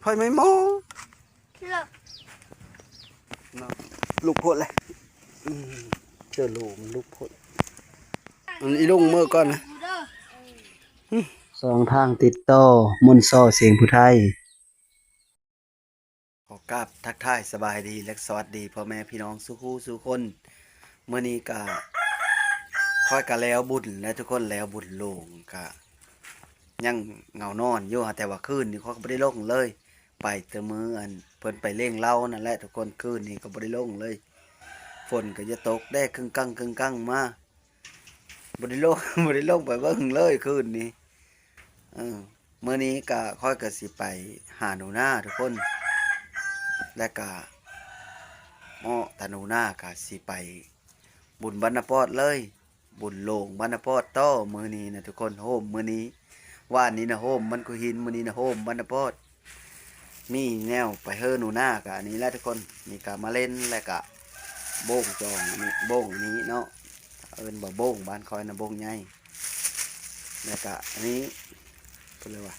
ໄຟໄໝ້ໝໍ້ ເລີກ ເນາະ ລຸກໂພດແຫຼະ ອືມ ເຈີໂຫຼມລຸກໂພດ ອັນອີລຸງເມືອກ່ອນນະ ສອງທາງຕິດຕໍ່ ມົນຊໍ ສຽງຜູ້ໄທ. ຂໍກາບທັກທາຍສະບາຍດີ ແລະ ສະຫວັດດີພໍ່ແມ່ພີ່ນ້ອງສູ່ຄູ່ສູ່ຄົນ. ມື້ນີ້ກະ ຂ້ອຍກະແລ້ວບຸນແລ້ວທຸກຄົນ ແລ້ວບຸນໂລງ ກະຍັງເຫງົານອນຢູ່ ແຕ່ວ່າຄືນນີ້ຂ້ອຍກະບໍ່ໄດ້ລົງເລີຍ ໄປແຕ່ມື້ອັນເພິ່ນໄປລ້ຽງເຫຼົ້ານັ້ນແຫຼະທຸກຄົນ ຄືນນີ້ກະບໍ່ໄດ້ລົງເລີຍ ຝົນກະຈະຕົກແດ່ກຶ່ງກັງກຶ່ງກັງມາ ບໍ່ໄດ້ລົງ ບໍ່ໄດ້ລົງໄປເບິ່ງເລີຍຄືນນີ້. ເອີ ມື້ນີ້ກະ ຂ້ອຍກະຊິໄປຫາໜູນາທຸກຄົນ ແລະກະເໝາະຕາໜູນາກະຊິໄປບຸນບ້ານນາປອດເລີຍ ບຸນໂລງບ້ານນາປອດຕໍ່ມື້ນີ້ນະທຸກຄົນ. ໂຮມມື້ນີ້ ວານນີ້ນະໂຮມບ້ານກຸຫີນ ມື້ນີ້ນະໂຮມບ້ານນາປອດ. ມີແນວໄປເຮີໜູນາກະອັນນີ້ແຫຼະທຸກຄົນ ນີ້ກະມາເຫຼັ້ນ ແລະກະໂບ້ງຈອງນີ້ ໂບ້ງນີ້ເນາະ ເອີ້ນວ່າໂບ້ງ ບ້ານຂ້ອຍນະໂບ້ງໃຫຍ່ ແລະກະອັນນີ້ ເພິ່ນເອີ້ນວ່າ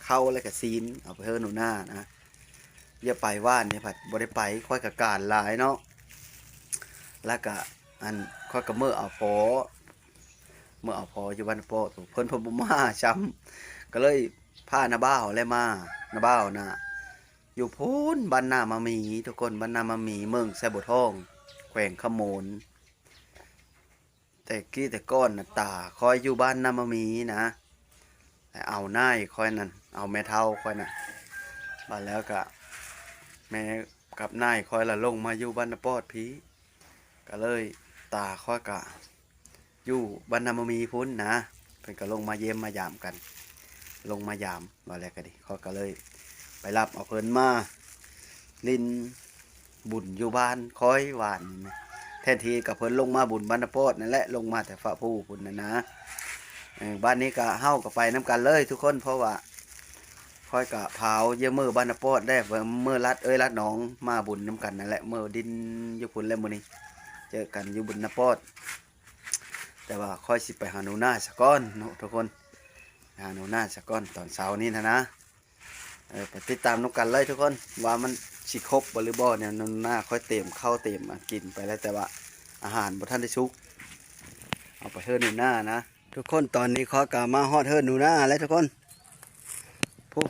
ເຂົ້າ ແລະກະຊີ້ນ ເອົາໄປເຮີໜູນານະ. ຢ່າໄປວານນີ້ພັດບໍ່ໄດ້ໄປ ຂ້ອຍກະການຫຼາຍເນາະ ແລະກະອັນ ຂ້ອຍກະເມືອເອົາພໍ ເມືອເອົາພໍຢູ່ບ້ານນາປອດ ເພິ່ນ ເພິ່ນບໍ່ມາຊ້ຳ ກະເລີຍ ພານ້າບ່າວແຫຼະມາ ນ້າບ່າວນະຢູ່ພຸ້ນ ບ້ານນາມະໝີ ທຸກຄົນ ບ້ານນາມະໝີ ເມືອງໄຊບົວທອງ ແຂວງຄຳມ່ວນ. ແຕ່ກີ້ແຕ່ກ່ອນນະ ຕາຂ້ອຍຢູ່ບ້ານນາມະໝີນະ ແລະເອົານາຍຂ້ອຍນັ້ນ ເອົາແມ່ເຖົ້າຂ້ອຍນະ ບາດແລ້ວກະແມ່ກັບນາຍຂ້ອຍລະລົງມາຢູ່ບ້ານນາປອດພີ້ ກະເລີຍ ຕາຂ້ອຍກະ ຢູ່ບ້ານນາມະໝີພຸ້ນນະ ເພິ່ນກະລົງມາຢ້ຽມມາຢາມກັນ ລົງມາຢາມ ວ່າແລ້ວກະດີ ຂ້ອຍກະເລີຍໄປຮັບເອົາເພິ່ນມາຫຼິ້ນບຸນຢູ່ບ້ານຂ້ອຍວານນີ້ນະ ແທນທີ່ກະເພິ່ນລົງມາບຸນບ້ານນາປອດນັ້ນແຫຼະ ລົງມາແຕ່ຟ້າພູພຸ້ນນະນະ. ເອີ ບາດນີ້ກະເຮົາກະໄປນຳກັນເລີຍທຸກຄົນ ເພາະວ່າຂ້ອຍກະພາວເຢຍເມືອບ້ານນາປອດແດ່ ເມືອລັດເອີຍລັດໜອງ ມາບຸນນຳກັນນັ້ນແຫຼະ ເມືອດິນຢູ່ພຸ້ນແຫຼະມື້ນີ້ ເຈີກັນຢູ່ບຸນນາປອດ. ແຕ່ວ່າຂ້ອຍຊິໄປຫາໜູນາສາກ່ອນເນາະທຸກຄົນ ຫາໜູນາສາກ່ອນຕອນເຊົ້ານີ້ນະນະ. ເອີ ໄປຕິດຕາມນຳກັນເລີຍທຸກຄົນ ວ່າມັນຊິຄົບບໍ່ຫຼືບໍ່ ແນວໜູນາຂ້ອຍຕຽມເຂົ້າຕຽມອາຫານກິນໄປແລ້ວ ແຕ່ວ່າອາຫານບໍ່ທັນໄດ້ສຸກ ເອົາໄປເຮີໜູນານະ. ທຸກຄົນ ຕອນນີ້ຂ້ອຍກະມາຮອດເຮີໜູນາແລ້ວທຸກຄົນ ພຸ້ນ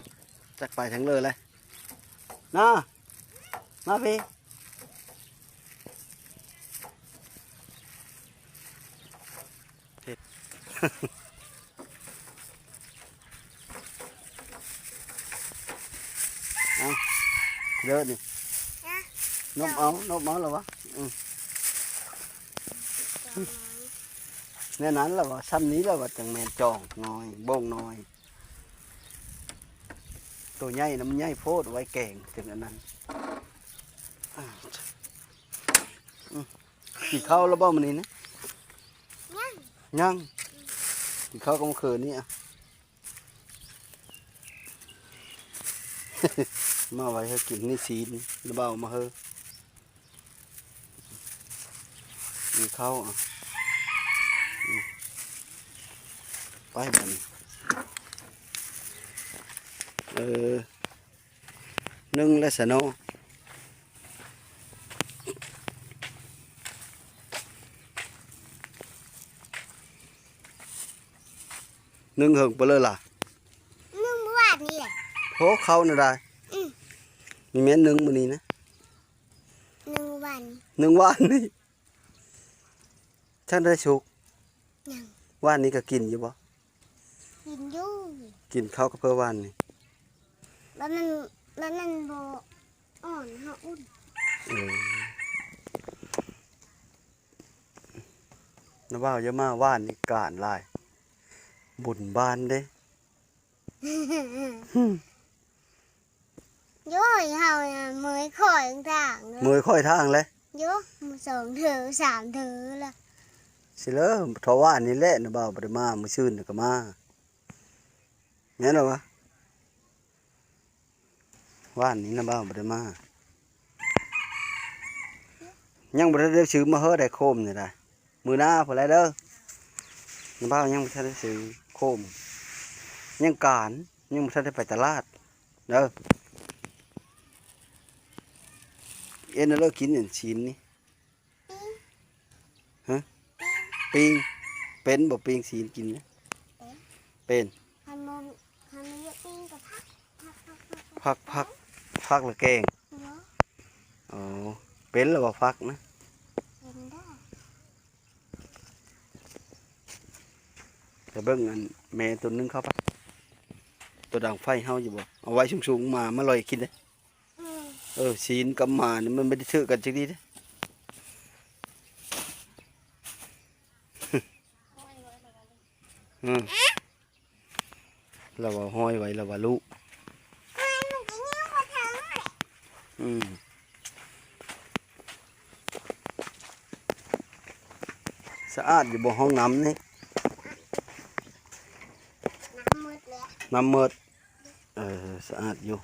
ຈັກໄປທາງເລີແລ້ວ ນາ ມາພີ້ ເຮັດ ເອົາ ເດີນີ້ ນະ ນົບເອົາ ນົບເອົາລະວະ ອື ແນວນັ້ນລະວະ ຊ່ຳນີ້ລະວະ ຈັ່ງແມ່ນຈອງນ້ອຍ ໂບ້ງນ້ອຍ. ໂຕໃຫຍ່ນະ ມັນໃຫຍ່ໂພດ ໄວ້ແກງຈັ່ງອັນນັ້ນ. ກິນເຂົ້າແລ້ວບໍ່ມື້ນີ້ນະ? ຍັງ ຍັງ ກິນເຂົ້າກັບໝາກເຂືອນີ້ອະ ມາໄວ້ໃຫ້ກິນນີ້ຊີ້ນ ແລ້ວເອົາມາເຮີ ມີເຂົ້າ ອືມ ໄປບາດນີ້ ເອີ ໜຶ່ງແລ້ວຊະເນາະ ໜຶ່ງເຫິງປານໃດລະ? ໜຶ່ງມື້ວານນີ້ແຫຼະ ໂອ້ ເຂົ້ານະໄດ ອືມ ນີ້ແມ່ນໜຶ່ງມື້ນີ້ນະ ໜຶ່ງວານນີ້ ໜຶ່ງວານນີ້ ທັນໄດ້ສຸກ ຍັງ ວານນີ້ກະກິນຢູ່ບໍ່? ກິນຢູ່ ກິນເຂົ້າກັບເພິ່ນວານນີ້ ແລ້ວມັນ ແລ້ວມັນບໍ່ອ່ອນ ເຮົາອຸ່ນ ເອີ ນະບ່າວຢ່າມາວານນີ້ການຫຼາຍ ບຸນບ້ານເດ້. ໂອ້ຍ ເຮົານະເມີຍຂ້ອຍທາງເດີ ເມີຍຂ້ອຍທາງແຫຼະ ໂອ້ຍ ສອງເທື່ອສາມເທື່ອລະ ຊິເລີ ເພາະວ່ານີ້ແຫຼະ ນະບ່າວບໍ່ໄດ້ມາ ມື້ຊືນກະມາ ແມ່ນລະວະ ວານນີ້ນະບ່າວບໍ່ໄດ້ມາ ຍັງບໍ່ທັນໄດ້ຊື້ມາເຮີໄດ້ໂຄມນີ້ໄດ໋ ມື້ໜ້າພຸ້ນແຫຼະເດີ ນະບ່າວຍັງບໍ່ທັນໄດ້ຊື້ໂຄມ ຍັງການ ຍັງບໍ່ທັນໄດ້ໄປຕະຫຼາດເດີ ເອັນເລີກິນອັນຊີ້ນນີ້ ຮະ? ປີ້ງ. ເປັນບໍ່ປີ້ງຊີ້ນກິນນະ? ເປັນ. ເປັນ. ຄັນບໍ່ ຄັນບໍ່ຢາກປີ້ງກໍຜັກ ຜັກ ຜັກ ຜັກ ຜັກ ແລ້ວແກງ. ເນາະ. ອໍ ເປັນແລ້ວບໍ່ຜັກນະ? ເປັນເດີ. ໄປເບິ່ງອັນແມ່ຕົວໜຶ່ງເຂົ້າໄປ ຕົວດັງໄຟເຮົາຢູ່ບໍ່? ເອົາໄວ້ສູງໆ ໝາມາລອຍກິນເດ້. ອືມ ເອີ ຊີ້ນກັບໝານີ້ມັນບໍ່ໄດ້ຖືກກັນຈັກດີເດ້. ອືມ ລາວວ່າຫ້ອຍໄວ້ ລາວວ່າລູກ. ອືມ ສະອາດຢູ່ບໍ່ຫ້ອງນ້ຳນີ້? ນ້ຳໝົດແລ້ວ ນ້ຳໝົດ. ເອີ ສະອາດຢູ່.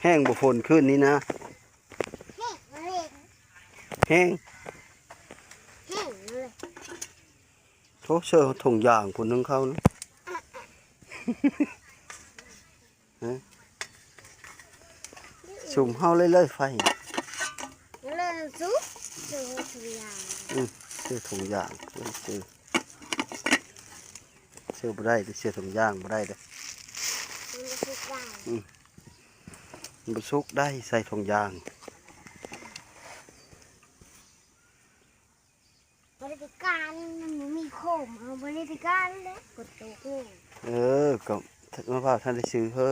ແຫ້ງບໍ່ຝົນຄືນນີ້ນະ? ແຫ້ງ ແຫ້ງ ແຫ້ງເລີຍ. ໂອ້ ເສື້ອຖົງຢາງພຸ້ນໜຶ່ງເຂົ້ານະ. ຮະ? ສຸມເຮົາເລີຍ ເລີຍໄຟ ເລີຍສຸມ ເສື້ອຖົງຢາງ. ອືມ ເສື້ອຖົງຢາງ ເອີ ເສື້ອ ເສື້ອບໍ່ໄດ້ເດ້ ເສື້ອຖົງຢາງບໍ່ໄດ້ເດ້. ມັນບໍ່ສຸກໄດ້. ອືມ ມັນບໍ່ສຸກໄດ້ ໃສ່ຖົງຢາງ. ບໍ່ໄດ້ໄປການ ມັນບໍ່ມີໂຄມ ເຮົາບໍ່ໄດ້ໄປການເດ້ ຝົນຕົກແຮງ. ເອີ ກໍມາພາວທ່ານໄດ້ຊື້ເຮີ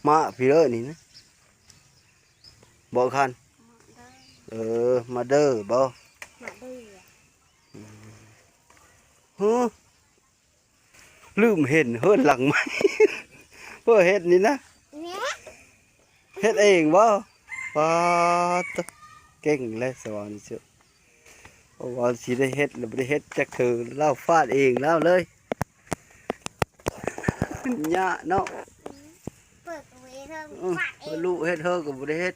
ມາພີ້ເລີຍນີ້ນະ ບໍ່ຄັນ. ເອີ ມາເດີບໍ່? ມາເດີ. ອືມ ຫື ລືມເຫັນເຮືອນຫຼັງໃໝ່ ເພິ່ນເຮັດນີ້ນະ. ແມ່ນ. ເຮັດເອງບໍ່? ປາດ ເກັ່ງແຫຼະສະຫວ່າງນີ້ເຊີ. ເພາະວ່າຊິໄດ້ເຮັດ ແລ້ວບໍ່ໄດ້ເຮັດຈັກເທື່ອ ລາວຟາດເອງລາວເລີຍ. ຍາກເນາະ. ເປີດເວເທີ ອືມ ຟາດເອງ ລູກເຮັດ ເຮີກໍບໍ່ໄດ້ເຮັດ.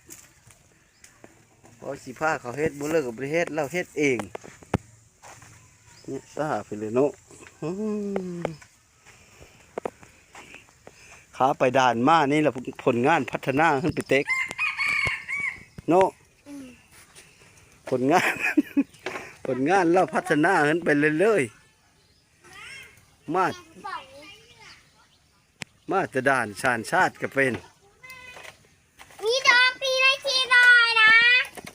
ເພາະຊິພາເຂົາເຮັດ ບໍ່ເລີກກໍບໍ່ໄດ້ເຮັດ ລາວເຮັດເອງ. ນີ້ສາໄປເລີຍເນາະ. ອືມ ຂາໄປດ່ານມານີ້ລະ ຜົນງານພັດທະນາຂຶ້ນໄປເຕັກເນາະ. ອືມ ຜົນງານ ຜົນງານລາວພັດທະນາຂຶ້ນໄປເລື້ອຍໆ. ມາ ມາແຕ່ດ່ານຊານຊາດກໍເປັນ. ມີດອກປີໄດ້ທີ່ນ້ອຍນະ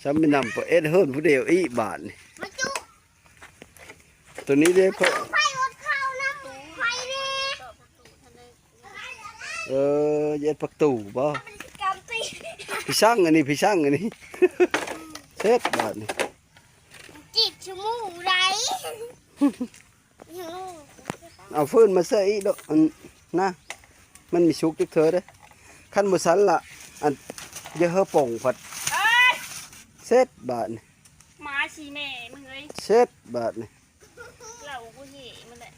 ຊ້ຳໄປນຳ ໄປເຮັດເຮືອນຜູ້ດຽວອີກບາດນີ້. ມາຈຸ ຕົວນີ້ເດ້ ມາຈຸ ເພິ່ນ ໄຟອົດເຂົ້ານຳໄຟເດ້. ເອີ ເຮັດປະຕູບໍ່? ມັນຊິກຳຕີ ພີ່ຊ່າງອັນນີ້ ພີ່ຊ່າງອັນນີ້. ເຮັດບາດນີ້ ຈິດຊະໝູໄດ. ເອົາຟືນມາໃສ່ອີກດອກ ອັນນະ ມັນມີສຸກຈັກເທື່ອເດ້. ຄັນບໍ່ຊັ້ນລະ ອັນ ຢ່າເຮີປ່ອງພັດ ເອີຍ ເຊັດບາດນີ້. ໝາຂີ້ແມ່ມຶງເອີຍ ເຊັດບາດນີ້. ເຫຼົ້າກູເຫມັນແຫຼະ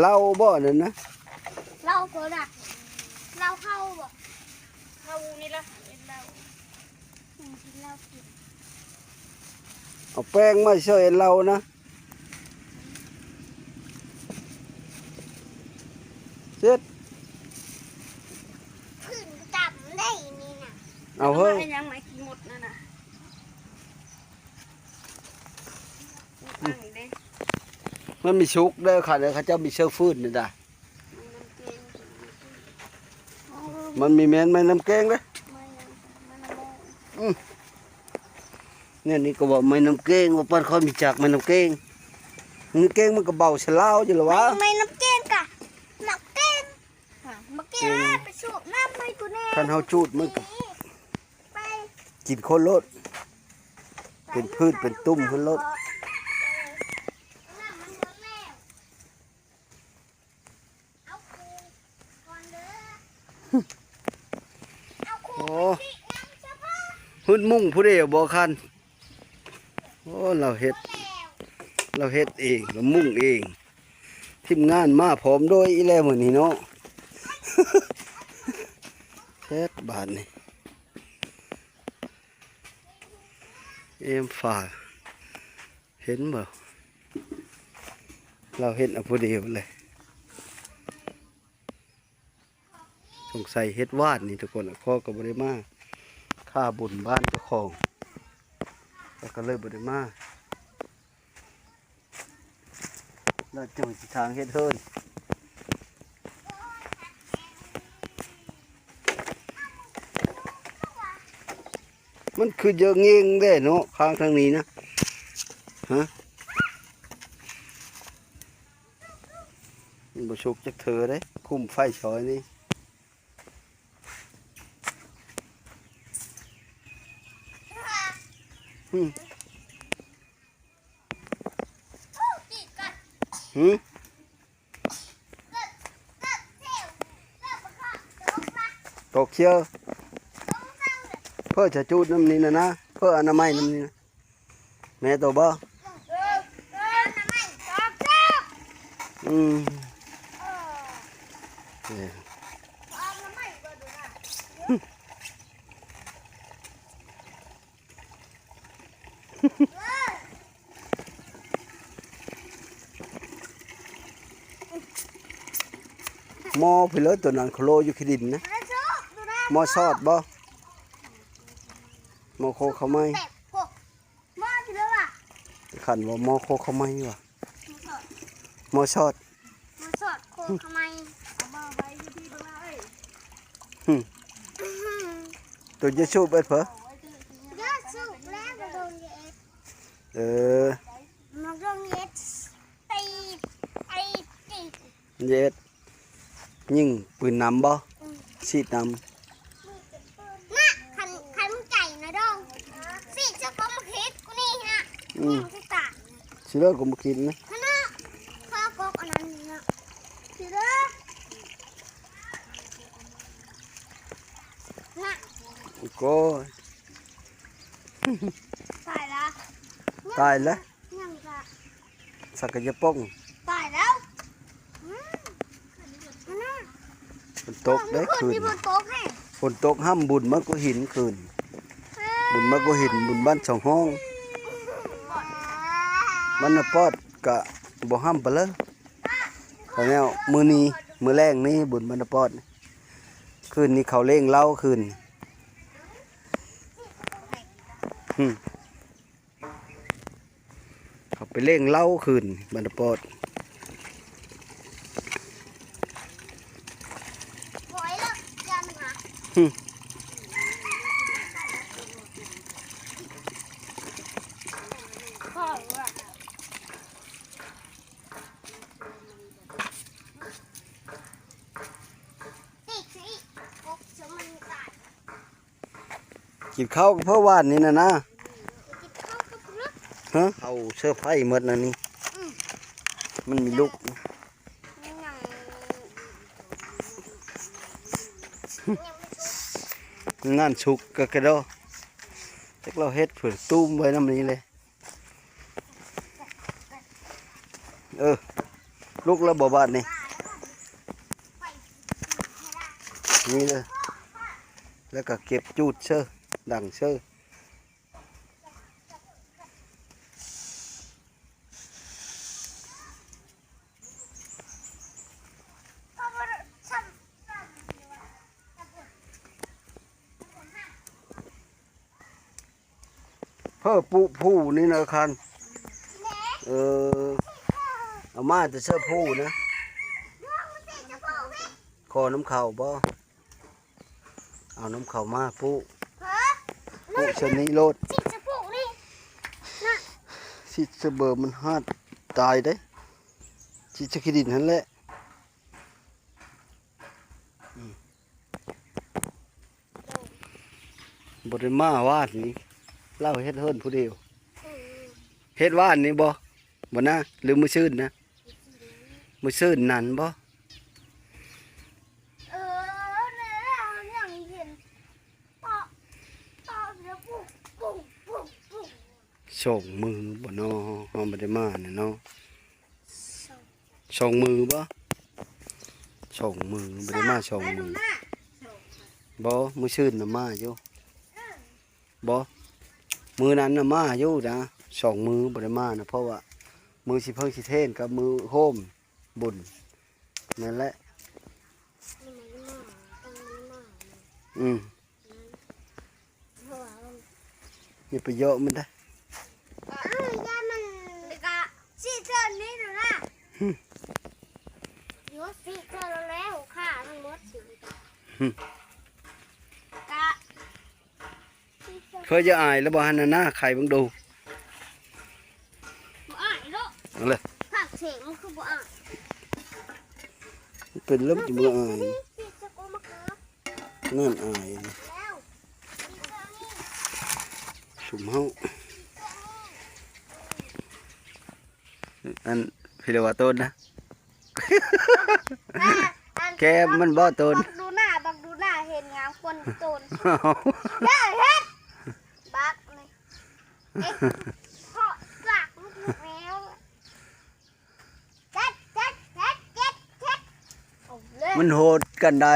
ເຫຼົ້າບໍ່ອັນນັ້ນນະ? ເຫຼົ້າໂກດະ ເຫຼົ້າເຂົ້າບໍ່? ເຂົ້ານີ້ລະ ເອັນເຫຼົ້າ. ອືມ ກິນເຫຼົ້າກິນ ເອົາແປ້ງມາໃສ່ເຫຼົ້ານະ. ເຊັດ ຂຶ້ນດຳໄດ້ນີ້ນະ. ເອົາເຮີ້ຍ ເອົາມາເຮັດຫຍັງ ໄມ້ຂີ້ມົດນັ້ນນະ? ມັນມີສຸກເດີ ຄັນເຂົາເຈົ້າມີເຊື້ອຟືນນີ້ດາ. ມັນມີແມ່ນໄມ້ນ້ຳແກງເດ້. ອືມ ແນວນີ້ກໍວ່າໄມ້ນ້ຳແກງ ວ່າປານຂ້ອຍມີຈັກໄມ້ນ້ຳແກງ. ໄມ້ນ້ຳແກງມັນກໍເບົາຊະລາວຢູ່ລະວະ. ໄມ້ ໄມ້ນ້ຳແກງກະ ໝາກແກງ ໝາກແກງ ເອີ ໄປສູບນ້ຳໃຫ້ກູແດ່. ຄັນເຮົາຈູດມັນກໍ ໄປ ກິນຄົນໂລດ ເປັນພືດເປັນຕຸ່ມເພິ່ນໂລດ. ໂອ້ ຫຶດມຸງຜູ້ດຽວບໍ່ຄັນ. ໂອ້ ລາວເຮັດ ລາວເຮັດເອງ ລາວມຸງເອງ. ທີມງານມາພ້ອມໂດຍອີກແລ້ວມື້ນີ້ເນາະ. ເຮັດບາດນີ້ ເອັມຟ້າ ເຫັນບໍ່? ລາວເຮັດເອົາຜູ້ດຽວເລີຍ. ສົງໄສເຮັດຫວານນີ້ທຸກຄົນ ພໍ່ກໍບໍ່ໄດ້ມາ ຄາບຸນບ້ານເຈົ້າຂອງ ແລ້ວກໍເລີຍບໍ່ໄດ້ມາ. ແລ້ວຈັ່ງຊິທາງເຮັດເຮີນ ມັນຄືເຢີະເງ່ງແດ່ເນາະ ທາງທາງນີ້ນະ ຮະ ມັນບໍ່ສຸກຈັກເທື່ອເດ້ ຄຸ້ມໄຟຊອຍນີ້. ຫື ຕົກເຊຍ ເພິ່ນຈະຈູດນຳນີ້ນະນະ ເພິ່ນອະນາໄມນຳນີ້ນະ ແມ່ໂຕບໍ່? ອືມ ເອີ ໝໍ້ພຸ້ນເລີຍ ໂຕນັ້ນໂຄໂລຢູ່ຂີ້ດິນນະ ໝໍ້ຊອດບໍ່? ໝໍ້ໂຄເຂົ້າໄໝ້ ໝໍ້ຊິເລີວ່າ ຄັນວ່າໝໍ້ໂຄເຂົ້າໄໝ້ວ່າ ໝໍ້ຊອດ ໝໍ້ຊອດໂຄເຂົ້າໄໝ້ ເອົາມາໄວ້ຢູ່ທີ່ເບິ່ງເອີຍ ຫຶ ໂຕເຢຊູເອັດເພີ ເຢຊູແລ້ວໂດນເຢ ເອີ ມັນໂດນເຢຕີ ຕີ ຕີ ເຢ ຍິງປືນນຳບໍ່? ອືມ ສີດນຳ ນະ ຄັນ ຄັນໃຈນະດອງ ສີດຈະກໍມາຄິດກູນີ້ນະ ອືມ ຍັງຊິຕາຍ ຊິເລີກໍມາຄິດນະ ຂະນະ ເຂົາກໍອັນນັ້ນນະ ຊິເລີ ນະ ໂອ້ຍ ຕາຍລະ ຕາຍລະ ຍັງກະ ສັກກະຍະປົ້ງ ຕາຍແລ້ວ ອືມ ຫັ້ນນະ ຝົນຕົກເດ້ ຄືນ ຝົນຕົກແຮງ ຝົນຕົກຫ້ຳບຸນມາກກວ່າຫີນຄືນ ເອີ ບຸນມາກກວ່າຫີນ ບຸນບ້ານສອງຫ້ອງ ບ້ານນາປອດກະບໍ່ຫ້ຳປານໃດ ແລ້ວມື້ນີ້ ມື້ແລງນີ້ບຸນບ້ານນາປອດ ຄືນນີ້ເຂົາເລ້ງເຫຼົ້າຄືນ ຫຶ ເຂົາໄປເລ້ງເຫຼົ້າຄືນ ບ້ານນາປອດ ຫຶ ກິນເຂົ້າກັບເຂົ້າຫວານນີ້ນະນາ ກິນເຂົ້າກັບເຂົ້າ ຮະ ເຂົ້າເຊີໄພໝົດນະນີ້ ອືມ ມັນມີລູກ ຍັງ ຍັງບໍ່ສຸກ ນັ້ນສຸກກະກະດໍ ຈັກລາວເຮັດເພິ່ນຕຸ້ມໄວ້ນຳນີ້ເລີຍ. ເອີ ລຸກແລ້ວບໍ່ບາດນີ້? ນີ້ເດີ ແລ້ວກໍເກັບຈູດເຊີ ດັງເຊີ. ເພີ້ປຸຜູ້ນີ້ນະຄັນ ເອີ ເອົາມາແຕ່ເຊີຜູ້ນະ ຂໍນຳເຂົາບໍ່? ເອົານຳເຂົາມາປຸ ປຸຊະນີ້ໂລດ ຊິດສະເບີມັນຫາດຕາຍເດ້ ຊິດສະຂີ້ດິນຫັ້ນແຫຼະ. ອືມ ບໍ່ໄດ້ມາວານນີ້ ລາວເຮັດເຮືອນຜູ້ດຽວ ເຮັດວານນີ້ບໍ່? ບໍ່ນະ ຫຼືມື້ຊືນນະ? ມື້ຊືນນັ້ນບໍ່? ເອີ ແລ້ວຍັງເຫັນ ເຕາະ ເຕາະ ແລ້ວປຸ້ງ ປຸ້ງ ປຸ້ງ ປຸ້ງ ສອງມື້ບໍ່ນໍ ເຮົາບໍ່ໄດ້ມານະເນາະ? ສອງ ສອງມື້ບໍ່? ສອງມື້ ບໍ່ໄດ້ມາສອງມື້ ບໍ່ ມື້ຊືນນະມາຢູ່ ບໍ່ ມື້ນັ້ນນະມາຢູ່ນະ ສອງມື້ບໍ່ໄດ້ມານະ ເພາະວ່າມື້ຊິເພິ່ງຊິເທນກັບມື້ໂຮມບຸນນັ້ນແຫຼະ. ອືມ ຢ່າໄປເຍາະມັນເດີ້. ເອີ ຢ່າມັນ ແລ້ວກໍສີເທື່ອນີ້ນະ ຫຶ ຢູ່ສີເທື່ອແລ້ວ ຂ້າທັງໝົດ ຫຶ ກະ ເຄີຍຈະອາຍແລ້ວບໍ່ຫັ້ນນະ ນາ ໄຂເບິ່ງດູ. ບໍ່ອາຍເນາະ ເອົາເລີຍ ພາກເສງມັນຄືບໍ່ອາຍ ເປັນແລ້ວມັນຈະບໍ່ອາຍ. ນັ້ນອາຍ ຊຸມເຮົາ ອັນ ພີ່ລະວ່າຕົ້ນນະ ແກ້ມມັນບໍ່ໂຕນ ບັກດູໜ້າ ບັກດູໜ້າເຫັນງາມກວ່າໂຕນ ຢ່າເຮັດ ບັກນີ້ ເອັກ ເພາະປາກລູກແມວ ເຈັດ ເຈັດ ເຈັດ ເຈັດ ເຈັດ ເອົາເລີຍ ມັນໂຫດກັນໃດ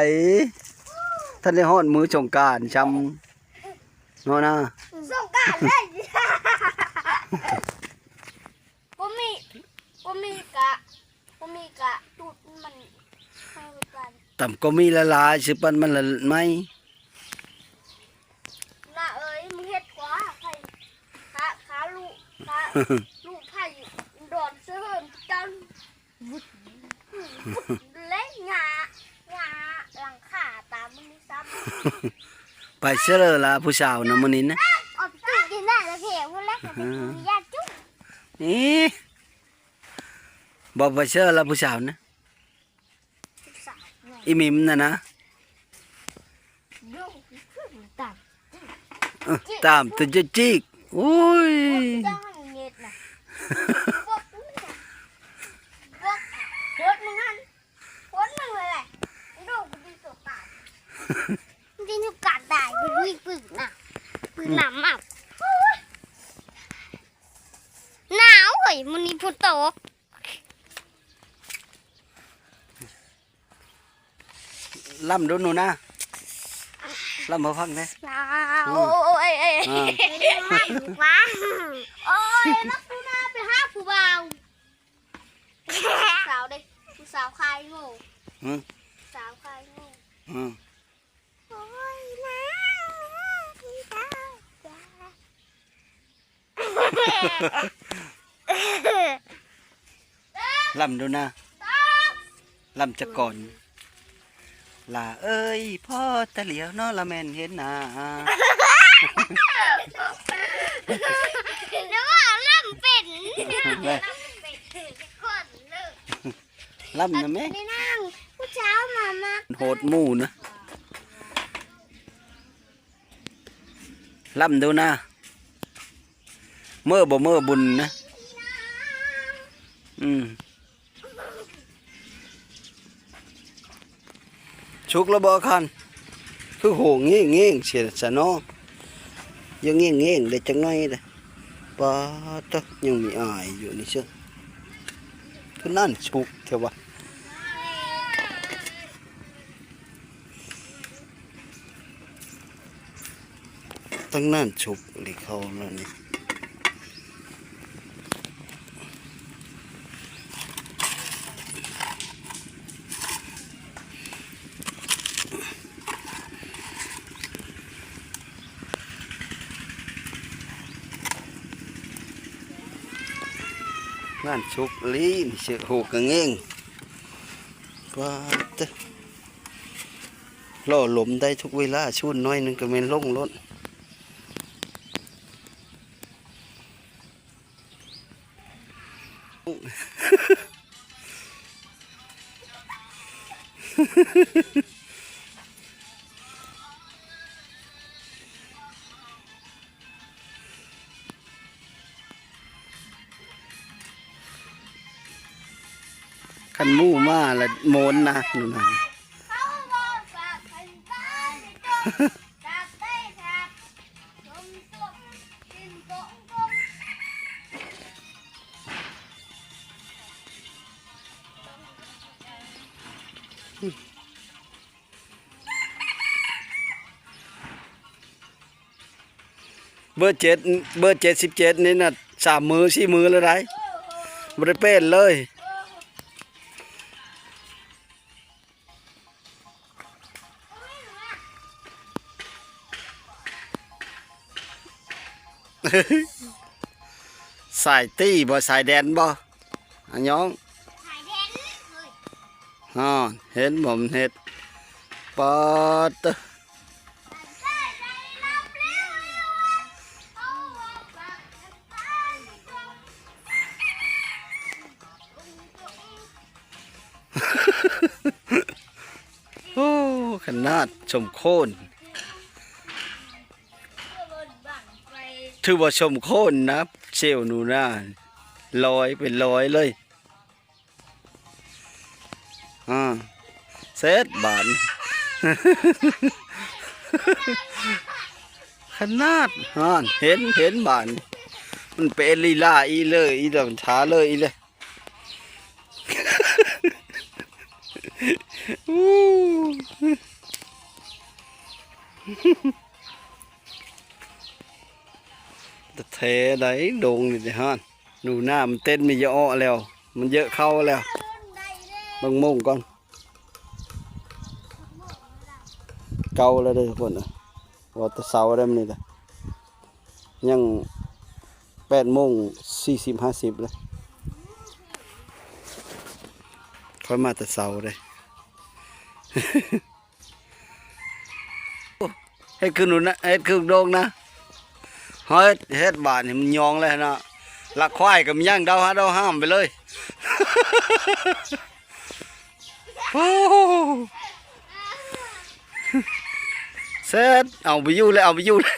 ທັນໄດ້ຮອດມື້ສົງການຊ້ຳ ເນາະນາ ສົງການເລີຍ ບໍ່ມີ ບໍ່ມີກະ ບໍ່ມີກະຕູດມັນໃຫ້ຄືກັນ ຕ່ຳກໍມີຫຼາຍໆ ຊິປັນມັນລະໄໝ ນ້າເອີຍ ມຶງເຮັດກວ່າ ໃຜ ຂາ ຂາລຸ ຂາລຸ ໃຜດອນເສີນຈັງ ເລຍຫຍ້າ ຫຍ້າຫຼັງຄາຕາມມຶງນີ້ຊ້ຳ ໄປເສີລະຜູ້ສາວນະມື້ນີ້ນະ ອອກໄປກິນໜ້າລະເພພຸ້ນແຫຼະ ກະໄປກິນຢາຈຸ ເອີ ບໍ່ໄປເສີລະຜູ້ສາວນະ ຜູ້ສາວນະ ອີ່ມິມນະນະ ຕາມ ເອີ ຕາມຕົວຈິກ ໂອ້ຍ ເຈົ້າໃຫ້ເນັດນະ ບອກ ບອກ ໂພດມຶງຫັ້ນ ໂພດມຶງເລີຍແຫຼະ ດູກະດີຕົວການ ມັນຊິຖືກການຕາຍ ມັນມີປືນນະ ປືນນຳເອົາ ໂອ້ຍ ໜາວເວີຍ ມື້ນີ້ຝົນຕົກ. ລຳດູໜູນາ ລຳໃຫ້ຟັງແດ່ ລາວ ໂອ້ຍ ເອີ ເປັນລຳດີກວ່າ ໂອ້ຍ ບັກໜູນາໄປຫາຜູ້ບ່າວ ຜູ້ສາວເດ້ ຜູ້ສາວຂາຍໂງ່ ຫຶ ຜູ້ສາວຂາຍໂງ່ ຫຶ ໂອ້ຍ ນາງ ພີ່ເຈົ້າ ລຳດູນາ ລຳຈະກ່ອນ ຫຼ້າເອີຍ ພໍແຕ່ຫຼຽວເນາະ ລະແມ່ນເຫັນໜ້າ ແຕ່ວ່າລຳເປັນ ລຳນະແມ່ ນີ້ນາງ ຜູ້ສາວມາ ມາ ໂຫດໝູ່ນະ ລຳດູນາ ເມີບໍ່ເມີບຸນນະ ອືມ ສຸກແລ້ວບໍ່ຄັນ ຄືໂຫເງງໆ ເສຍຊະເນາະ ຍັງເງງໆ ໄດ້ຈັກໜ້ອຍເດ້ ປາດໂທ້ ຍັງມີອາຍຢູ່ນີ້ເຊື່ອ ຄືນັ້ນສຸກແທ້ວະ. ຕັ້ງນານສຸກເລີຍເຂົ້າແລ້ວນີ້ ນານສຸກອີ່ຫຼີນີ້ ເສຍໂຫກະເງງ ປາດເຕີ ລໍລົມໄດ້ທຸກເວລາ ສູນໜ້ອຍໜຶ່ງກະແມ່ນລົງໂລດ. ຄັນໝູ່ມາລະໂມນນະ ເບີເຈັດ ເບີເຈັດສິບເຈັດນີ້ນະ ສາມມື້ສີ່ມື້ແລ້ວໃດ໋ ບໍ່ໄດ້ປ່ຽນເລີຍ. ສາຍຕີບໍ່ ສາຍແດນບໍ່ ອາຍອງ? ສາຍແດນເລີຍ. ຮະ ເຫັນບໍ່ມັນເຮັດ ປາດເຕີ. ໂອ້ ຂະໜາດສົມໂຄນ ຖືວ່າສົມໂຄນນະ ເຊວໜູນາ ລອຍເປັນລອຍເລີຍ. ອາ ເສັດບາດ ຂະໜາດ ຫັ້ນ ເຫັນ ເຫັນບາດ ມັນເປັນລີລາອີເລີຍ ອີລຳທາເລີຍອີເລີຍ. ແທ້ໃດ ດົງນີ້ຫັ້ນ ໜູນາມັນເຕັ້ນມີຢະເອາະແລ້ວ ມັນເຍາະເຂົ້າແລ້ວ. ເບິ່ງໂມງກ່ອນ ເກົ້າແລ້ວເດີທຸກຄົນ ເວົ້າແຕ່ເຊົ້າໄດ໋ມື້ນີ້ນະ ຍັງແປດໂມງສີ່ສິບຫ້າສິບເລີຍ ຂ້ອຍມາແຕ່ເຊົ້າເດ້. ໂອ້ ເຮັດຄືໜູນະ ເຮັດຄືດົງນະ ເຮັດ ເຮັດບາດນີ້ມັນຍອງແລ້ວນະ ລັກຄວາຍກໍມີຫຍັງ ເດົາຫາເດົາຫ້າມໄປເລີຍ. ໂອ້ ເສັດ ເອົາບໍ່ຢູ່ແລ້ວ ເອົາບໍ່ຢູ່ແລ້ວ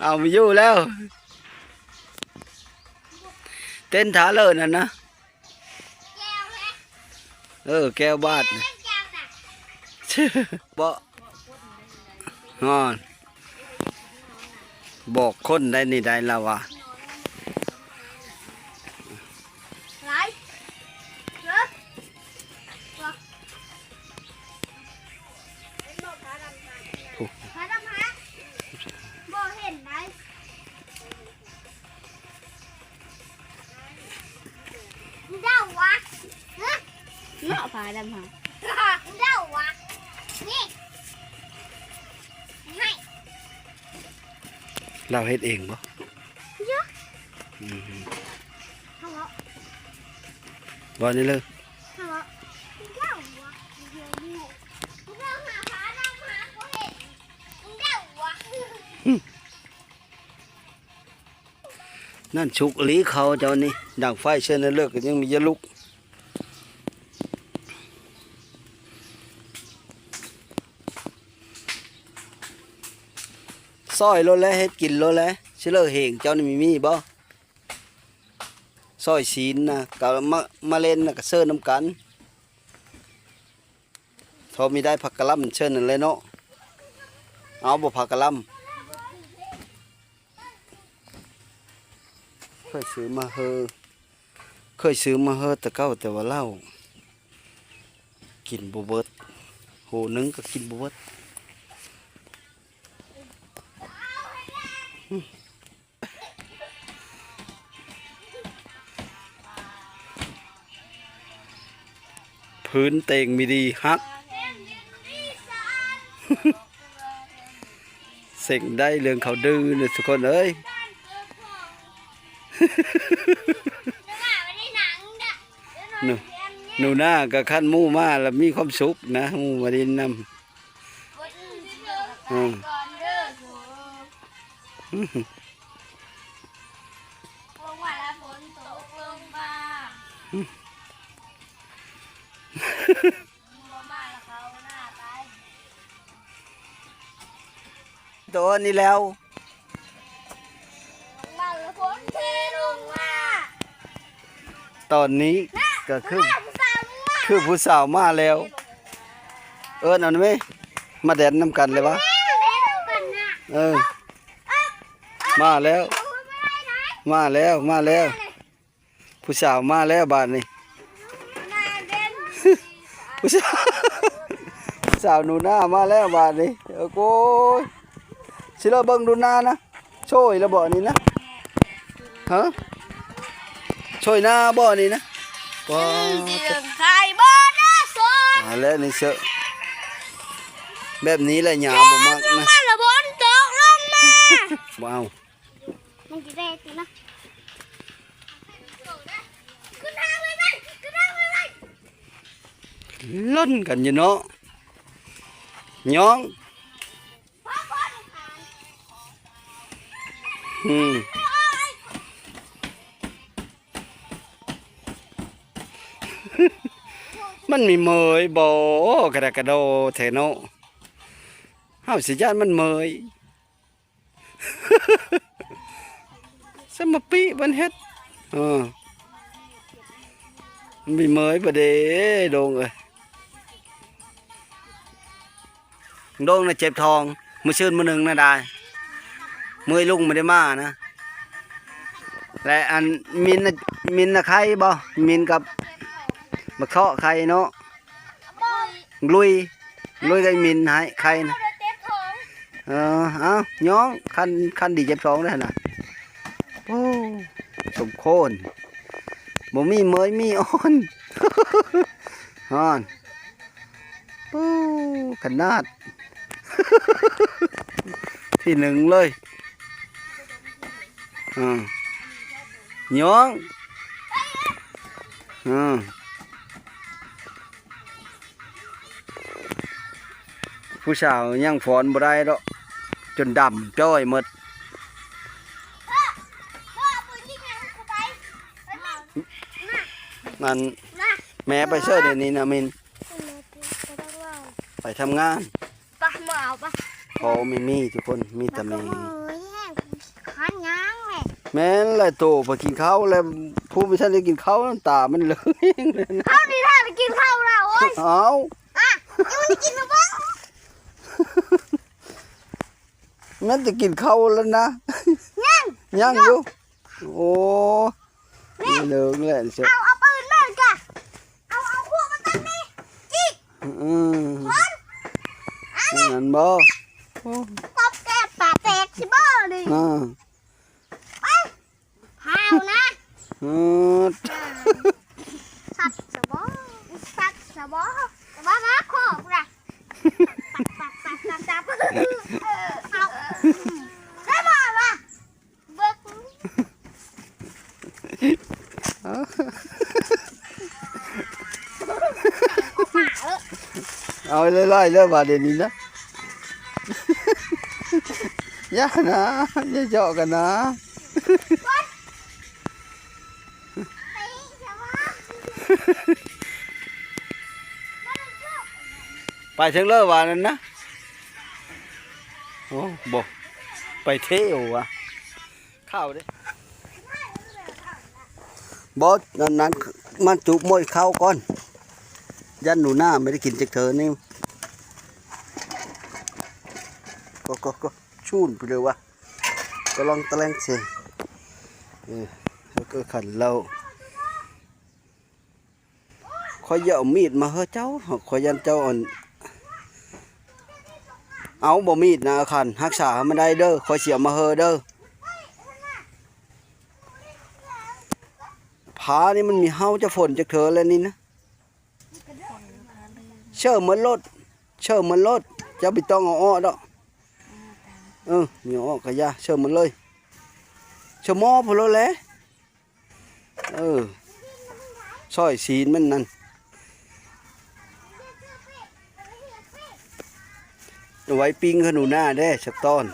ເອົາບໍ່ຢູ່ແລ້ວ ເຕັ້ນທ່າເລີ້ນຫັ້ນນະ. ເອີ ແກ້ວບາດ ບໍ່ ຮອດ ບອກຄົນໄດ້ນີ້ໄດ້ລາວວ່າ ຫຼາຍ ເອີ ໂອ້ ພາດຳຫາ ບໍ່ເຫັນໄດ. ເດົາວະ ຮະ ເນາະ ພາດຳຫາ ເດົາວະ ນີ້ ໃຫ້ ລາວເຮັດເອງບໍ່? ເຍາະ ອືມ ເຮົາເວົ້າ ເວົ້ານີ້ເລີຍ ເຮົາເວົ້າ ເດົາວະ ເຮົາຫາພາດຳຫາບໍ່ເຫັນ ເດົາວະ. ນັ້ນສຸກອີ່ຫຼີເຂົ້າເຈົ້ານີ້ ດັງໄຟເທື່ອນັ້ນເລີກກໍຍັງມີຢາລຸກ ຊອຍໂລດແຫຼະ ເຮັດກິນໂລດແຫຼະ ຊິເລີກເຫງເຈົ້ານີ້ມີ ມີບໍ່? ຊອຍຊີ້ນນະ ກະມາ ມາເຫຼັ້ນນະ ກະເຊີນນຳກັນ. ເຂົາມີໄດ້ຜັກກະຫຼ່ຳເຊີນນັ້ນແຫຼະເນາະ ເອົາບໍ່ຜັກກະຫຼ່ຳ? ເຄີຍຊື້ມາເຮີ ເຄີຍຊື້ມາເຮີແຕ່ເກົ່າ ແຕ່ວ່າເຫຼົ້າກິນບໍ່ເບິດ ໂຫໜຶ່ງກໍກິນບໍ່ເບິດ. ພື້ນເຕັງມີດີຫັກ ເສັງໄດ້ເລື່ອງເຂົາດື້ນະທຸກຄົນເອີຍ. ໜູ ໜູນາກໍຄັນໝູ່ມາແລ້ວມີຄວາມສຸກນະ ໝູ່ມາຫຼິ້ນນຳ ອືມ. ລົງມາແລ້ວຝົນຕົກລົງມາ ບໍ່ມາແລ້ວເຂົາໜ້າຕາຍ ໂຕນີ້ແລ້ວ ລົງມາແລ້ວຝົນເທລົງມາ ຕອນນີ້ກໍຄື ຄືຜູ້ສາວມາແລ້ວ ເອີ້ນເອົາແມ່ ມາແດນນຳກັນເລີຍວະ ເອີ. ມາແລ້ວ ມາແລ້ວ ມາແລ້ວ ຜູ້ສາວມາແລ້ວບາດນີ້ ຜູ້ສາວ ຜູ້ສາວໜູນາມາແລ້ວບາດນີ້ ໂອ້ຍ ຊິລອເບິ່ງໜູນານະ ໂຊຍລະບໍ່ນີ້ນະ ຮະ ໂຊຍໜ້າບໍ່ນີ້ນະ ປາດ ເບິ່ງໄຂ່ບໍ່ນະ ໂຊຍ ມາແລ້ວນີ້ເຊີ ແບບນີ້ແຫຼະຫຍ້າບໍ່ມັກນະ ມາລະຝົນຕົກລົງມາ ບໍ່ເອົາ. ແດດນະ ລົນກັນຢູ່ເນາະ ຍ້ອງ ອືມ ມັນມີເໝີຍບໍ່? ກະດະກະໂດແທ້ເນາະ ເຮົາຊິຢ້ານມັນເໝີຍ. ສະມະປິມັນເຮັດ ເອີ ມັນມີເໝີຍບໍ່ເດ ດົງເອີຍ ດົງນະເຈັບທ້ອງ ມື້ຊືນມື້ໜຶ່ງນະດາຍ ເມື່ອຍລຸງບໍ່ໄດ້ມານະ ແລະ ອັນ ມິນນະ ມິນນະໄຄບໍ່? ມິນກັບບັກເທາະໄຄເນາະ. ລຸຍ ລຸຍໄກ່ມິນໃຫ້ໄຂ່ນະ ເອີ ເອົ້າ ຍ້ອງ ຄັນ ຄັນດີເຈັບທ້ອງເດ້ຫັ້ນນະ ໂອ້ ສົມໂຄນ ບໍ່ມີເໝີຍມີອ່ອນ ຮ້ອນ ໂອ້ ຂະໜາດ ທີໜຶ່ງເລີຍ ອືມ ຍ້ອງ ອືມ ຜູ້ສາວຍັງຟ້ອນບໍ່ໄດ້ດອກ ຈົນດຳຈ້ອຍໝົດ ນັ້ນ ແມ່ໄປໃສດຽວນີ້ນະມິນ? ໄປທຳງານ ປະ ມາເອົາປະ ພໍມີມີທຸກຄົນ ມີແຕ່ມີ ຄັນຫຍັງແມ່ ແມ່ນແຫຼະ ໂຕໄປກິນເຂົ້າແລ້ວ ຜູ້ບໍ່ທັນໄດ້ກິນເຂົ້າ ນ້ຳຕາມັນເລີຍ ເຮົານີ້ຖ້າໄປກິນເຂົ້າແລ້ວ ໂອ້ຍ ເອົ້າ ອ່ະ ຍັງບໍ່ໄດ້ກິນເຂົ້າບໍ່ ແມ່ນຈະກິນເຂົ້າແລ້ວນະ ຍັງ ຍັງຢູ່ ໂອ້ ແມ່ ເລີງແຫຼະ ເອົາ ເອົາປືນມາກະ ເອົາ ເອົາຂວດມາຕັ້ງນີ້ ຈິກ ອືມ ຄົນ ອັນນັ້ນບໍ່ ໂອ້ ຕບແກປາກແຕກຊິບໍ່ນີ້ ອືມ ໄປ ພາວນະ ອືມ ສັດສະບໍ ສັດສະບໍ ວ່ານະ ຂໍພຸ້ນນະ ປັດ ປັດ ປັດ ປັດ ປັດ ເອີ ເອົາ ໄດ້ບໍ່ວະ? ເບິ່ງ ເອົາຫຼາຍໆເດີບາດດຽວນີ້ນະ ຢ່ານະ ຢ່າເຈາະກັນນະ ໄປເຖິງເລີບາດນັ້ນນະ ໂອ້ ບໍ່ ໄປເທວະ ເຂົ້າເດ້ ບໍ່ ນັ້ນ ນັ້ນ ມັນຈຸໝົດເຂົ້າກ່ອນ ຢ້ານໜູນາໄມ່ໄດ້ກິນຈັກເທື່ອນີ້ ກໍ ກໍ ກໍ ຊູນໄປເລີຍວະ ກໍລອງຕະແລງເຊ ເອີ ແລ້ວກໍຂັນເຫຼົ້າ ຂ້ອຍຈະເອົາມີດມາເຮີເຈົ້າ ຂ້ອຍຢ້ານເຈົ້າອັນ ເອົາບໍ່ມີດນະ ຄັນຮັກສາໃຫ້ມັນໄດ້ເດີ ຂ້ອຍຊິເອົາມາເຮີເດີ ຜານີ້ມັນມີເຫົ່າຈະຝົນຈັກເທື່ອແລ້ວນີ້ນະ ເຊີໝົດໂລດ ເຊີໝົດໂລດ ເຈົ້າບໍ່ຕ້ອງເອົາອອກດອກ ເອີ ມີເອົາອອກກະຢ່າ ເຊີໝົດເລີຍ ເຊີໝໍ້ພຸ້ນໂລດແຫຼະ. ເອີ ຊອຍຊີ້ນມັນນັ້ນ ເອົາໄວ້ປີ້ງຂະໜູນາເດ້ ສັກຕອນ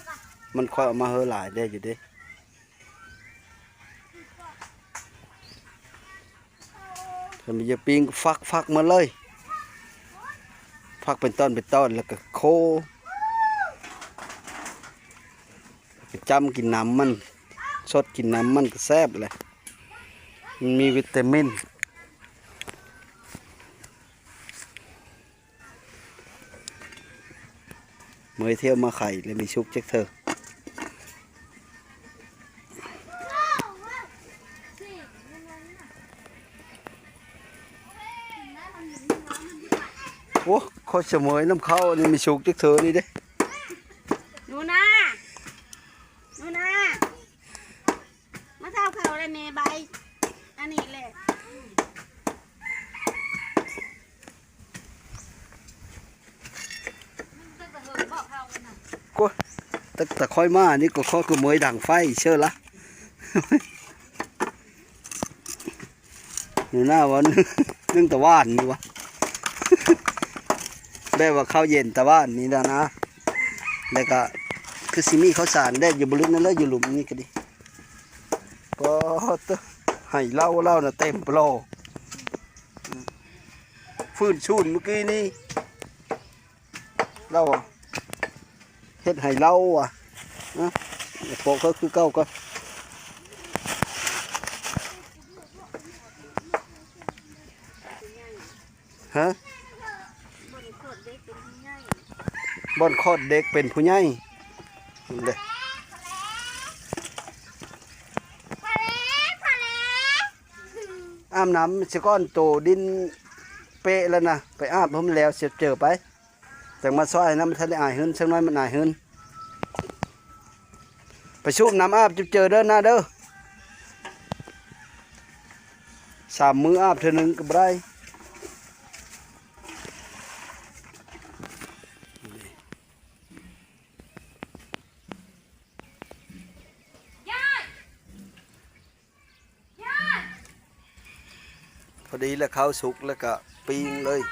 ມັນຄ່ອຍເອົາມາເຮີຫຼາຍແດ່ຢູ່ເດ້ ຄັນມັນຢາກປີ້ງກໍຟັກ ຟັກມາເລີຍ ຟັກເປັນຕອນ ເປັນຕອນ ແລ້ວກໍໂຄ ໄປຈ້ຳກິນນ້ຳມັນ ສົດກິນນ້ຳມັນກໍແຊບແຫຼະ ມັນມີວິຕາມິນ ເມື່ອຍທຽວມາໄຂ່ແລ້ວມີສຸກຈັກເທື່ອ. ໂອ້ ຂ້ອຍສະເໝີຍນຳເຂົ້ານີ້ມີສຸກຈັກເທື່ອນີ້ເດ້. ໜູນາ ໜູນາ ມາເຂົ້າເຂົ້າແລ້ວແມ່ບາຍ ອັນນີ້ແຫຼະ ໂອ້ຍ ຕັ້ງແຕ່ຂ້ອຍມານີ້ກໍ ຂ້ອຍກໍເໝີຍດັງໄຟເຊີລະ. ໜູນາວ່າ ໜຶ້ງຕາຫວ່ານນີ້ຫວາ ແບບວ່າເຂົ້າເຢັນຕາຫວ່ານນີ້ລະນະ ແລ້ວກະຄືຊິມີເຂົ້າສານແດ່ຢູ່ບໍລິດນັ້ນແຫຼະ ຢູ່ຫຼຸມນີ້ກະດີ. ປາດໂທ້ ໄຮ່ເລົາ ເລົານະເຕັມປລໍ ຟື້ນຊູນມື້ກີ້ນີ້ ເລົາເຮັດໄຮ່ເລົາ ອະ ນະ ໂປະເຂົາຄືເກົ່າກ່ອນ. ຮະ? ບ່ອນຂອດເດັກເປັນຜູ້ໃຫຍ່ເດ້. ອາບນ້ຳສະກ່ອນ ໂຕດິນເປະແລ້ວນະ ໄປອາບໃຫ້ມັນແລ້ວເສຍເຈີໄປ ຈັ່ງມາຊ່ອຍນຳ. ມັນທັນໄດ້ອາຍຮືນ ສັກໜ້ອຍມັນອາຍຮືນ. ໄປສູບນ້ຳອາບຈຸເຈີເດີນາເດີ ສາມມື້ອາບເທື່ອໜຶ່ງກະບໍ່ໄດ້. ພໍດີແລ້ວ ເຂົ້າສຸກແລ້ວກະປີ້ງເລີຍ.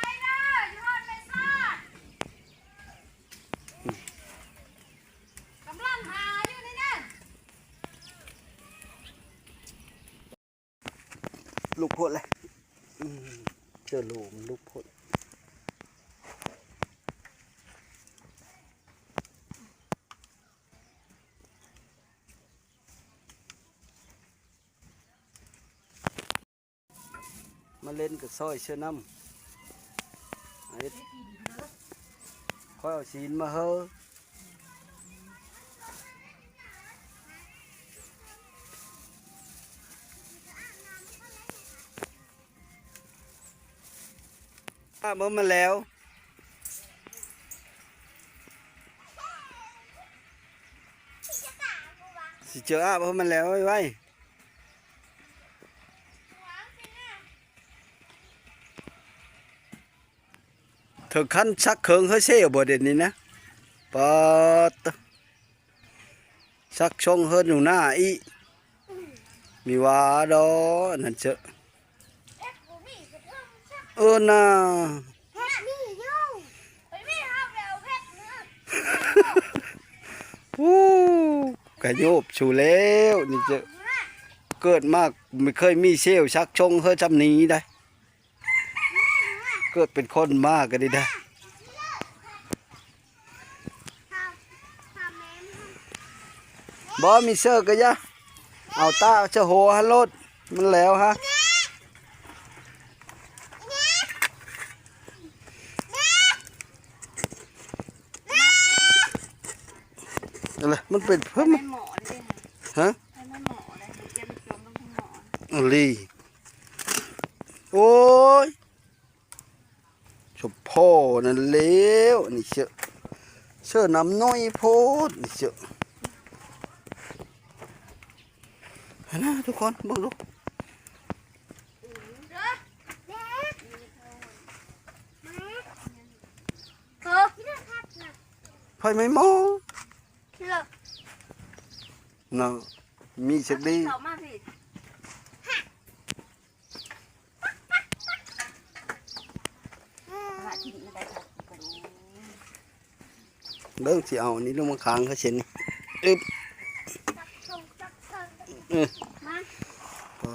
ລຸກໂພດແຫຼະ ອືມ ເຈີໂລມັນລຸກໂພດ. ມາເຫຼັ້ນກະຊອຍເສື້ອນ້ຳ ເຮັດ ຂ້ອຍເອົາຊີ້ນມາເຮີ. ອາບໃຫ້ມັນແລ້ວ ຊິເຈີອາບໃຫ້ມັນແລ້ວໄວໆ. ເຖິງຂັ້ນຊັກເຄິ່ງເຮີເຊວບໍ່ດຽວນີ້ນະ ປາດໂທ້ ຊັກຊົງເຮີໜູນາອີກ ມີວ່າດອກ ອັນນັ້ນເຊີ ເອີນາ ໂອ້ ກະໂຍບຊູແລ້ວນີ້ເຈີ ເກີດມາບໍ່ເຄີຍມີເຊວຊັກຊົງເຮີຊ່ຳນີ້ໄດ໋. ເກີດເປັນຄົນມາກະໄດ້ດາ ບໍ່ມີເຊີກະຢ່າ ເອົາຕາເຊີໂຫຫັ້ນໂລດ ມັນແຫຼວຮະ. ອັນນັ້ນ ມັນເປັນເພິ່ນ ໄຟໄໝ້ໝໍ້ເດ້ ຮະ ໄຟໄໝ້ໝໍ້ເດ້ ມັນຈະໄປຕົວເບິ່ງເທິງໝໍ້ ອີ່ຫຼີ ໂອ້ຍ ສົມພໍນັ້ນແລ້ວ ນີ້ເຊີ ເຊີນ້ຳໜ້ອຍໂພດ ນີ້ເຊີ ຫັ້ນນະ ທຸກຄົນເບິ່ງດູ ໄຟໄໝ້ໝໍ້ ເນາະ ມີສັກດີ ເຂົ້າມາພີ້ ເບິ່ງ ຊິເອົາອັນນີ້ລົງມາຄ້າງເຂົາເຊັ່ນນີ້ ອຶບ ເອີ ປາ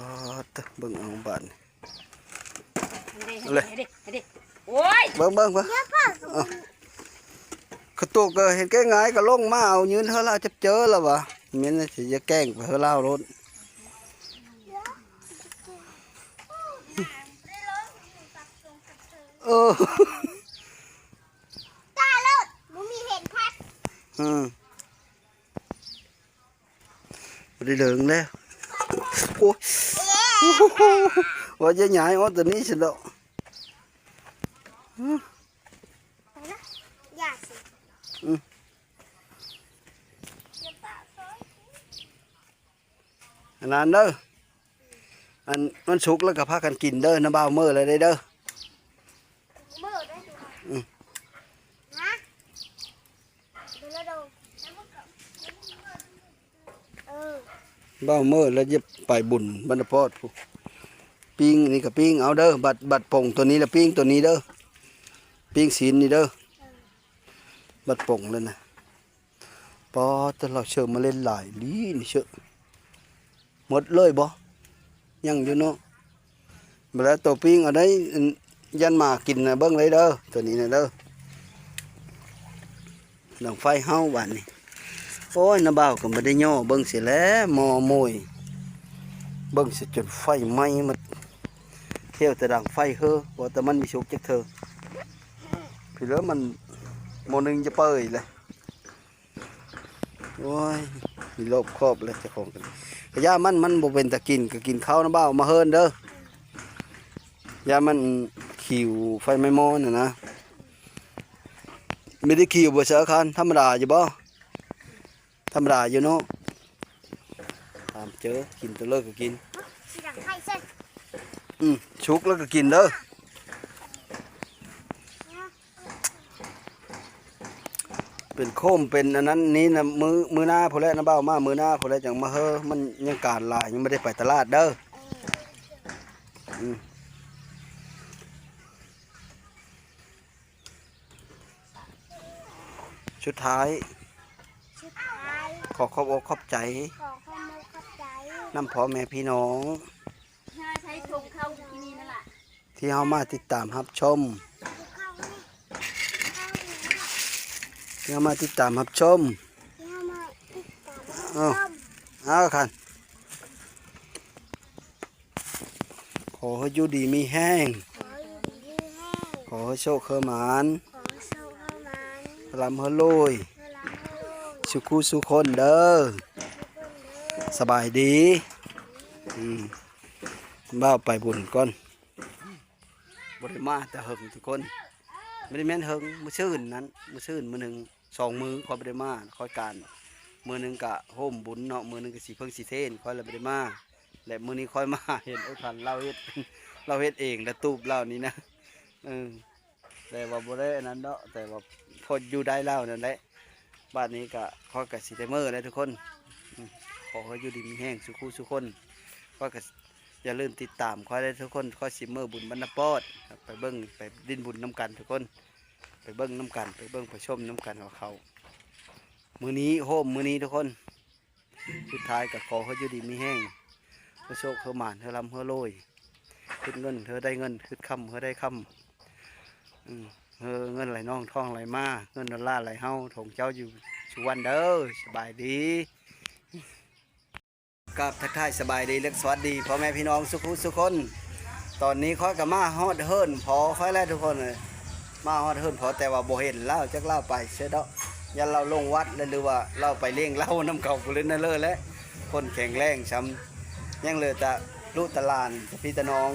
ດ ເບິ່ງເອົາບາດນີ້ ເອົາເລີຍ ໂອ້ຍ ເບິ່ງ ເບິ່ງ ເບິ່ງ ເອົາ ຂະຕຸກກະເຮັດແກ້ງາຍ ກະລົງມາເອົາ ຢືນເຮີລາວຈັບເຈີລະຫວາ ແມ່ນຊິຢ່າແກ້ງໄປເຮີລາວໂລດ ເອີ ຕາຍແລ້ວ ບໍ່ມີເຫັນພັດ ອືມ ບໍ່ໄດ້ເລີງແລ້ວ ໂອ້ຍ ວ່າຈະຍ້າຍອອກຕົວນີ້ຊັ້ນດອກ ອືມ ຢ່າຊິ ອືມ ອັນນັ້ນເດີ ອັນມັນສຸກແລ້ວກະພາກັນກິນເດີ ນຳບ່າວເມີແລ້ວເດີ ເມີໄດ້ ອືມ ຮະ ເດີລະໂດ ເອີ ບ່າວເມີລະຈະໄປບຸນບັນດາປອດພຸ້ນ. ປີ້ງນີ້ກໍປີ້ງເອົາເດີ ບັດ ບັດປົງໂຕນີ້ລະປີ້ງໂຕນີ້ເດີ ປີ້ງຊີ້ນນີ້ເດີ ບັດປົງແລ້ວນະ. ປາດ ແຕ່ລາວເຊີມາເຫຼັ້ນຫຼາຍລີ້ນີ້ເຊີ ໝົດເລີຍບໍ່? ຍັງຢູ່ເນາະ. ບັດແລ້ວໂຕປີ້ງເອົາໄດ້ ອັນ ຢ້ານໝາກິນນະ ເບິ່ງໄດ້ເດີ ໂຕນີ້ນະເດີ. ດັງໄຟເຮົາບາດນີ້. ໂອ້ຍ ນ້າບ່າວກໍບໍ່ໄດ້ຍໍເບິ່ງຊິແຫຼະ ໝໍ້ໂມຍ ເບິ່ງຊິຈົນໄຟໄໝ້ໝົດ. ເຫັວແຕ່ດັງໄຟເຮີ ບໍ່ແຕ່ມັນມີສຸກຈັກເທື່ອ. ພີ່ເລີ ມັນໝໍ້ໜຶ່ງຈະເປີຍແຫຼະ. ໂອ້ຍ ມີລອບຄອບແລ້ວເຈົ້າຂອງກັນ. ກະຢ່າມັນ ມັນບໍ່ເປັນຕາກິນ ກະກິນເຂົ້ານຳບ່າວມາເຮີນເດີ. ຢ່າມັນຂິວໄຟໄໝ້ໝໍ້ຫັ້ນນະ. ມີໄດ້ຂິວບໍ່ ສາຄານ? ທຳມະດາຢູ່ບໍ່? ທຳມະດາຢູ່ເນາະ. ຕາມເຈີ ກິນຕົວເລີກກໍກິນ. ຊິດັງໄຟເຊິ່ນ. ອືມ ສຸກແລ້ວກໍກິນເດີ. ເປັນໂຄມເປັນອັນນັ້ນນີ້ນະ ມື້ ມື້ໜ້າພຸ້ນແຫຼະ ນ້າບ່າວມາມື້ໜ້າພຸ້ນແຫຼະ ຈັ່ງມາເຮີ. ມັນຍັງການຫຼາຍ ຍັງບໍ່ໄດ້ໄປຕະຫຼາດເດີ. ອືມ ສຸດທ້າຍ ສຸດທ້າຍ ຂໍຂອບອົກຂອບໃຈ ຂໍຂອບອົກຂອບໃຈ ນຳພໍ່ແມ່ພີ່ນ້ອງ ທີ່ເຮົາມາຕິດຕາມຮັບຊົມ ທີ່ເຮົາມາຕິດຕາມຮັບຊົມ. ເອົາ ເອົາຄັນ ຂໍໃຫ້ຢູ່ດີມີແຮງ ຂໍໃຫ້ໂຊກໃຫ້ໝານ ໃຫ້ລ່ຳໃຫ້ລວຍ ໃຫ້ລ່ຳໃຫ້ລວຍ ສູ່ຄູ່ສູ່ຄົນເດີ. ສະບາຍດີ. ອືມ ບ່າວໄປບຸນກ່ອນ. ບໍ່ໄດ້ມາແຕ່ເຫິງທຸກຄົນ ບໍ່ໄດ້ແມ່ນເຫິງ ມື້ຊືນນັ້ນ ມື້ຊືນມື້ໜຶ່ງ ສອງມື້ຂ້ອຍບໍ່ໄດ້ມາ ຂ້ອຍການ ມື້ໜຶ່ງກະໂຮມບຸນເນາະ ມື້ໜຶ່ງກະສີເຜິ້ງສີເທນ ຂ້ອຍລະບໍ່ໄດ້ມາ. ແລະມື້ນີ້ຂ້ອຍມາເຫັນ ໂອ້ ທ່ານລາວເຮັດ ລາວເຮັດເອງ ລະຕູບລາວນີ້ນະ. ເອີ ແຕ່ວ່າບໍ່ໄດ້ອັນນັ້ນເນາະ ແຕ່ວ່າພໍຢູ່ໄດ້ລາວນັ້ນແຫຼະ. ບາດນີ້ກະ ຂ້ອຍກະຊິໄດ້ເມືອແລ້ວທຸກຄົນ. ອືມ ຂໍໃຫ້ຢູ່ດີມີແຮງສູ່ຄູ່ສູ່ຄົນ. ຂ້ອຍກະ ຢ່າລືມຕິດຕາມຂ້ອຍເດີທຸກຄົນ. ຂ້ອຍຊິເມືອບຸນບັນນະປອດ ໄປເບິ່ງ ໄປຫຼິ້ນບຸນນຳກັນທຸກຄົນ. ໄປເບິ່ງນຳກັນ ໄປເບິ່ງໄປຊົມນຳກັນວ່າເຂົາ ມື້ນີ້ໂຮມມື້ນີ້ທຸກຄົນ. ສຸດທ້າຍກໍຂໍໃຫ້ຢູ່ດີມີແຮງ ໃຫ້ໂຊກໃຫ້ໝານ ໃຫ້ລ່ຳໃຫ້ລວຍ ຄິດເງິນໃຫ້ໄດ້ເງິນ ຄິດຄຳໃຫ້ໄດ້ຄຳ ອືມ ໃຫ້ເງິນໄຫຼນອງທອງໄຫຼມາ ເງິນດອນລາໄຫຼເຮົາ ຂອງເຈົ້າຢູ່ສູ່ວັນເດີ. ສະບາຍດີ. ກາບທັກທາຍສະບາຍດີ ແລະ ສະຫວັດດີພໍ່ແມ່ພີ່ນ້ອງສູ່ຜູ້ສູ່ຄົນ. ຕອນນີ້ຂ້ອຍກໍມາຮອດເຮືອນພໍ່ຂ້ອຍແລ້ວທຸກຄົນເອີຍ ມາຮອດເຮືອນພໍ່ ແຕ່ວ່າບໍ່ເຫັນລາວ ຈັກລາວໄປໃສເນາະ ຢ້ານລາວລົງວັດແລ້ວ ຫຼືວ່າລາວໄປລ້ຽງເຫຼົ້ານຳເຂົາພຸ້ນແຫຼະ ແລ້ວແຫຼະ. ຄົນແຂງແຮງຊ່ຳ ຍັງເຫຼືອແຕ່ລູກແຕ່ຫຼານ ແຕ່ພີ່ແຕ່ນ້ອງ